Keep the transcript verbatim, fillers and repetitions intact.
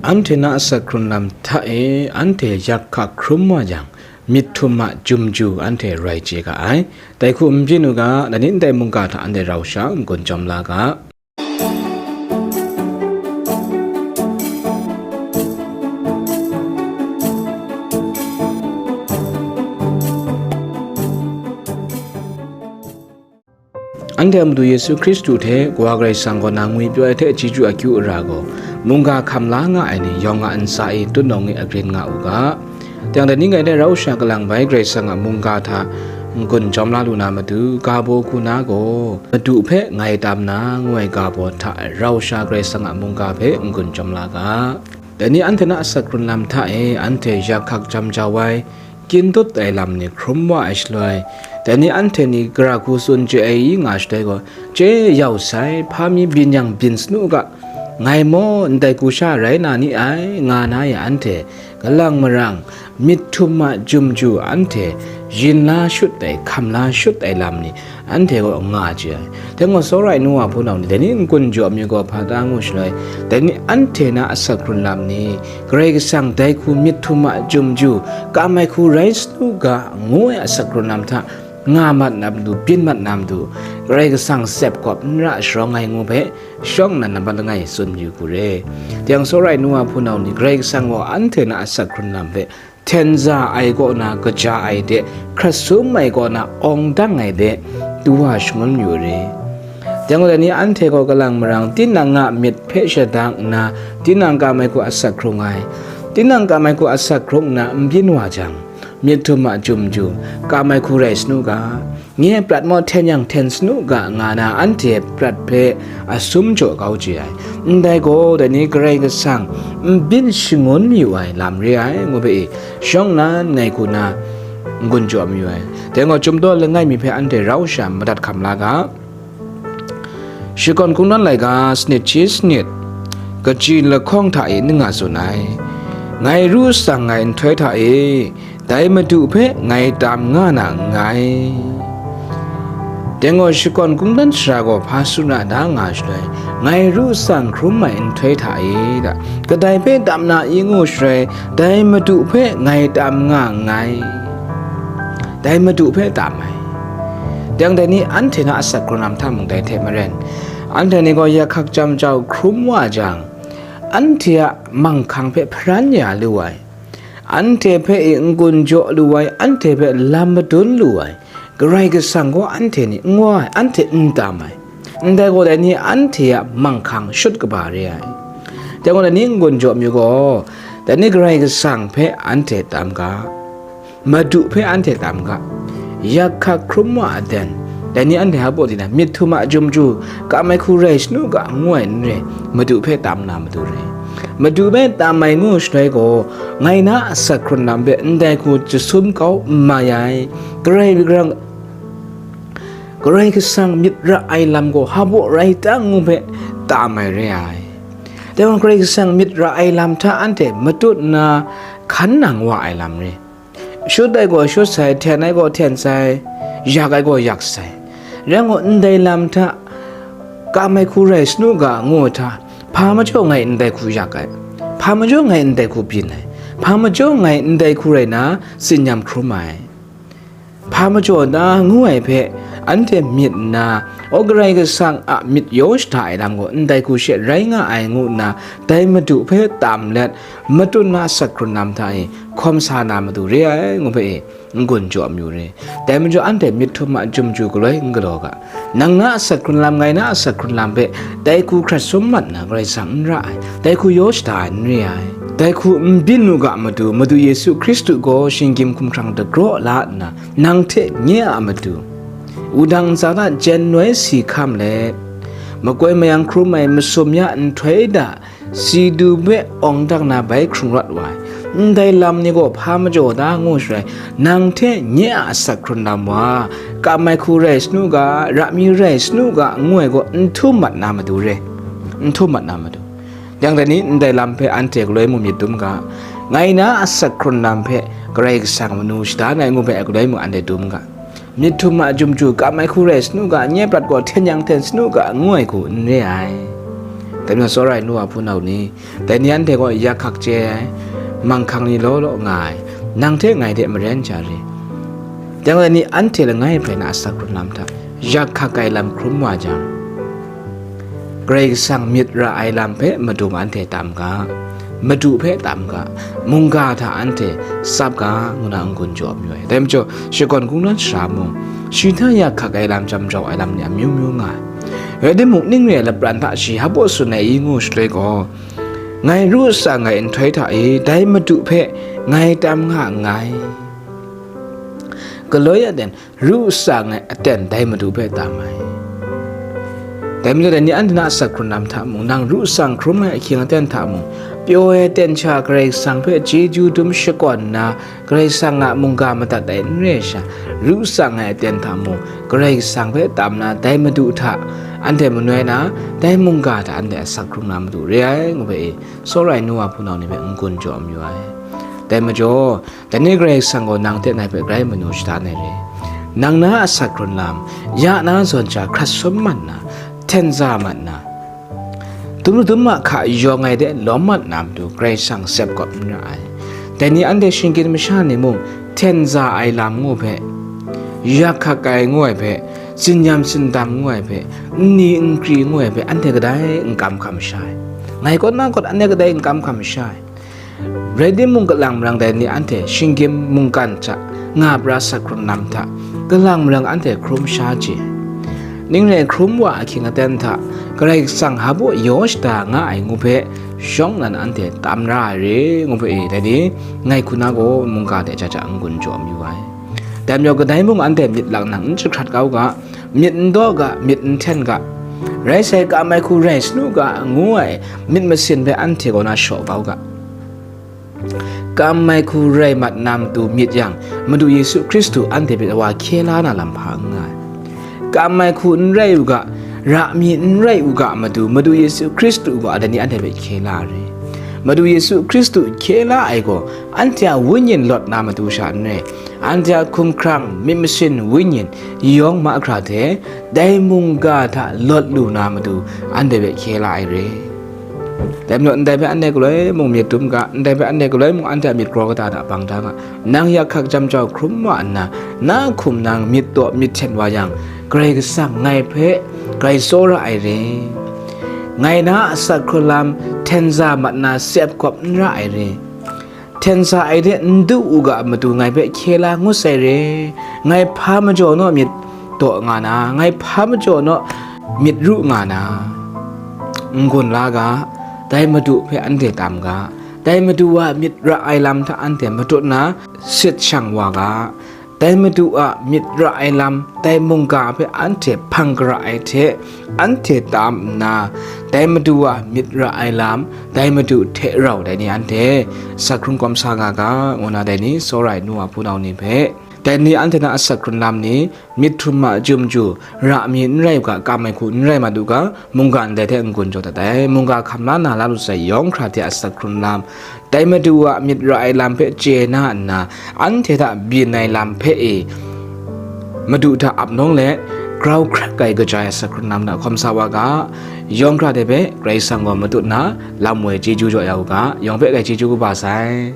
Anhte na asak hkrun lam hta e anhte yak hkak hkrum wa jang, myit htum a jumju anhte rai chye ga ai. Dai hku n byin u ga, dai ni ndai mungga hta anhte rau sha n-gun jawm la ga. Anhte a Madu Yesu Hkristu hte Kawa Karai Kasang kaw na ngwipyaw ai hte chyeju akyu ara gaw, mungga hkam la nga ai ni yawng a ntsa e tutnawng e agrin nga u ga. Teng dai ni ngai hte rau sha kalang bai Karai Kasang a mungga hta n-gun jawm la lu na matu, ga baw hku na gaw, Madu hpe ngai tam na, ngu ai ga baw hta rau sha Karai Kasang a mungga hpe n-gun jawm la ga. Dai ni anhte na asak hkrun lam hta e anhte yak hkak jam jau ai, kyin dut ai lam ni hkrum wa ai shaloi, dai ni anhte ni gara hku tsun chye ai i nga shaloi gaw, chye yau sai, hpa mi byin yang byin sanu u ga, ngai maw ndai hku sha rai na ni ai, nga na ya anhte, kalang marang, myit htum a jumju anhte yin la shut ai, hkam la shut ai lam ni anhte gaw nga chye ai. Dai gaw, tsawra ai nu wa hpunau ni, dai ni n-gun jaw mi gaw hpa ta ngu shaloi, dai ni anhte na asak hkrun lam ni, Karai Kasang dai hku myit htum a jumju, kam ai hku rai sanu ga, ngu ai asak hkrun lam hta, nga mat na matu, byin mat na matu, Karai Kasang tsep kawp n ra sharawng ai ngu hpe, shawng nnan nambat langai tsun yu hku re. Teng tsawra ai nu wa hpunau ni, Karai Kasang gaw anhte na asak hkrun lam hpe, hten za ai kaw na kaja ai de, hkrat sum ai kaw na awng dang ai de, du wa shangun yu re. Dai gaw dai ni anhte gaw kalang marang tinang a myit hpe shadang nna, tinang kam ai hku asak hkrung ai, tinang kam ai hku asak hkrung nna n byin wa jang, myit htum a jumju, kam ai hku rai sanu ga, nye prat maw hten yang hten sanu ga, nga na anhte prat hpe asum jaw kau chye ai. Ndai gaw, dai ni Karai Kasang n byin shangun mayu ai lam re ai, ngu hpe e, shawng nnan ngai hku na n-gun jaw mayu ai. Dai gaw, Chyum daw langai mi hpe anhte rau sha madat hkam la ga. Shakawn Kungdawn laika sanit shi sanit, kaji lahkawng hta e ning nga tsun ai, ngai ru tsang ai nhtoi hta e, dai Madu hpe ngai tam nga na nngai. Dai gaw, Shakawn Kungdawn sara gaw hpa tsun ra da nga shaloi, ngai ru tsang hkrum ai nhtoi hta e, da, kadai hpe tam na i ngu shaloi, dai Madu hpe ngai tam nga nngai. Dai Madu hpe tam ai. Teng dai ni anhte na asak hkrun lam hta mung dai hte maren, anhte ni gaw yak hkak jam jau hkrum wa jang, anhte a manghkang hpe hparan ya lu ai, anhte hpe e n-gun jaw lu ai, anhte hpe lam madun lu ai, Karai Kasang gaw anhte ni n wa ai, anhte n tam ai. Ndai gaw dai ni anhte a manghkang shut kaba re ai. Dai gaw dai ni n-gun jaw mi gaw, dai ni Karai Kasang hpe anhte tam ga, Madu hpe anhte tam ga, yak hkak hkrum wa aten, dai ni anhte hpa baw di na, myit htum a jumju, kam ai hku rai sanu ga, ngu ai n re, Madu hpe tam na matu re. Madu hpe tam ai ngu shaloi gaw, ngai na asak hkrun lam hpe ndai hku jasum kau n mai ai, Karai Kasang, Karai Kasang myit ra ai lam gaw hpa baw rai ta ngu hpe tam ai re ai. Dai gaw, Karai Kasang myit ra ai lam hta anhte matut nna hkan nang wa ai lam re. Shut ai gaw shut sai, hten ai gaw hten sai, yak ai gaw yak sai. Rai ngu, ndai lam hta, kam ai hku rai sanu ga, ngu hta, hpa majaw ngai ndai hku yak ai, hpa majaw ngai ndai hku byin ai, hpa majaw ngai ndai hku rai na, tsin-yam hkrum ai, hpa majaw na, ngu ai hpe, anhte myit nna, o, Karai Kasang a myit yaw shada ai lam gaw ndai hku she rai nga ai, ngu nna, dai Madu hpe tam let, matut na asak hkrun lam hta e hkawm sa na matu re ai, ngu hpe e, n-gun jaw mayu re. Dai majaw anhte myit htum a jumju galoi n galaw ga. Nang na asak hkrun lam, ngai na asak hkrun lam hpe, dai hku hkrat sum mat na Karai Kasang n ra ai, dai hku yaw shada ai n re ai. Dai hku n byin u ga matu, Madu Yesu Hkristu gaw shinggyim hkumhkrang dagraw la nna, nang hte nye a matu, wudang ntsa hta jen noi si hkam let, makoi mayang hkrum ai masum ya nhtoi hta, si du hpe awng dang na bai hkrung rawt wa ai. Ndai lam ni gaw hpa majaw da ngu shaloi, nang hte nye a asak hkrun lam wa, kam ai hku rai sanu ga, ra mi rai sanu ga, ngu ai gaw n htum mat na matu re, n htum mat na matu. Yang dai ni ndai lam hpe anhte galoi mung myit dum ga, ngai na asak hkrun lam hpe Karai Kasang manu shada na ai ngu hpe galoi mung anhte dum ga. Myit htum a jumju, kam ai hku rai sanu ga, nye prat gaw hten yang hten sanu ga, ngu ai hku n re ai. Dai majaw tsawra ai nu wa hpunau ni, dai ni anhte gaw yak hkak chye ai, manghkang ni law law nga ai, nang hte ngai hte maren ja re. Dai gaw dai ni anhte langai hpe na asak hkrun lam hta yak hkak ai lam hkrum wa jang, Karai Kasang myit ra ai lam hpe madu anhte tam ga, madu hpe tam ga, mungga hta anhte tsap ga, ngu na n-gun jaw mayu ai. Dai majaw, shakawn kungdawn sara mung, shi hta yak hkak ai lam, jam jau ai lam ni amyu myu nga ai. Rai timung, ning re ai lapran hta shi hpa baw tsun ai i ngu shaloi gaw, ngai ru tsang ai nhtoi hta e, dai madu hpe ngai tam nga nngai. Galoi aten, ru tsang ai aten dai madu hpe tam ai. Dai majaw dai ni anhte na asak hkrun lam hta mung, nang ru tsang hkrum ai ahkying aten hta mung, pyaw ai aten sha Karai Kasang hpe chyeju dum shakawn nna, Karai Kasang a mungga madat ai n re ai sha, ru tsang ai aten hta mung, Karai Kasang hpe tam na dai madu hta anhte manoi na, dai mungga hta anhte asak hkrung na madu re ai, ngu hpe e, tsawra ai nu wa hpunau ni hpe n-gun jaw mayu ai. Dai majaw, dai ni Karai Kasang gaw nang hte ngai hpe grai manu shadan ai re. Nang na asak hkrun lam, ya na zawn sha hkrat sum mat nna, hten za mat nna, dum dum ma hka yawng ai de lawm mat na matu Karai Kasang sep kawp n ra ai. Dai ni anhte shinggyim masha ni mung, hten za ai lam ngu hpe, yak hkak ai ngu ai hpe, tsinyam tsindam ngu ai hpe, nni nkri ngu ai hpe, anhte kadai n kam hkam sha ai. Ngai kaw na kaw anhte kadai n kam hkam sha ai. Rai timung, kalang marang dai ni anhte shinggyim mungkan hta nga pra asak hkrun lam hta, kalang marang anhte hkrum sha chye. Ning rai hkrum wa ahkying aten hta, Karai Kasang hpa baw yaw shada nga ai ngu hpe, shawng nnan anhte tam ra ai re, ngu hpe e, dai ni, ngai hku na gaw mungga hte ja ja n-gun jaw mayu ai. Dai majaw, kadai mung anhte myit lang nang n jahkrat kau ga, myit n daw ga, myit n hten ga, rai sai, kam ai hku rai sanu ga, ngu ai myit masin hpe anhte kaw na shaw kau ga. Kam ai hku rai mat na matu myit yang, Madu Yesu Hkristu anhte hpe wa hkye la na lam hpa n nga ai. Kam ai hku n rai u ga, ra mi n rai u ga matu, Madu Yesu Hkristu gaw dai ni anhte hpe hkye la ai re. Madu Yesu Hkristu hkye la ai gaw, anhte a wenyin lawt na matu sha n rai, anhte a hkumhkrang, myit masin, wenyin, yawng mahkra hte, dai mungga hta lawt lu na matu, anhte hpe hkye la ai re. Dai majaw, ndai hpe anhte galoi mung myit dum ga, ndai hpe anhte galoi mung anhte a myit kraw kata hta bang da ga. Nang yak hkak jam jau hkrum wa nna, na hkum nang myit taw myit hten wa yang, Karai Kasang ngai hpe grai tsawra ai re. Ngai na asak hkrun lam hten za mat na sep kawp n ra ai re. Hten sa ai de n du u ga matu ngai hpe hkye la ngut sai re. Ngai hpa majaw naw myit daw nga na, ngai hpa majaw naw myit ru nga na, n-gun la ga, dai Madu hpe anhte tam ga, dai Madu a myit ra ai lam hta anhte matut na sit shang wa ga, dai Madu a myit ra ai lam, dai mungga hpe anhte hpang gara ai hte, anhte tam nna, dai Madu a myit ra ai lam, dai Madu hte rau dai ni anhte asak hkrung kawm sa nga ga, ngu na dai ni tsawra ai nu wa hpunau ni hpe, dai ni anhte na asak hkrun lam ni, myit htum ma jum ju, ra mi n rai u ga, kam ai hku n rai mat u ga, mungga ndai hte n-gun jaw dat ai. Mungga hkam la na la lu sai yawng hkra hte asak hkrun lam, dai Madu a myit ra ai lam hpe chye na nna, anhte hta byin ai lam hpe e, Madu hta ap nawng let, grau hkrak ai kaja ai asak hkrun lam hta hkawm sa wa ga, yawng hkra hte hpe Karai Kasang gaw matut nna, lam woi chyeju jaw ya u ga, yawng hpe grai chyeju kaba sai.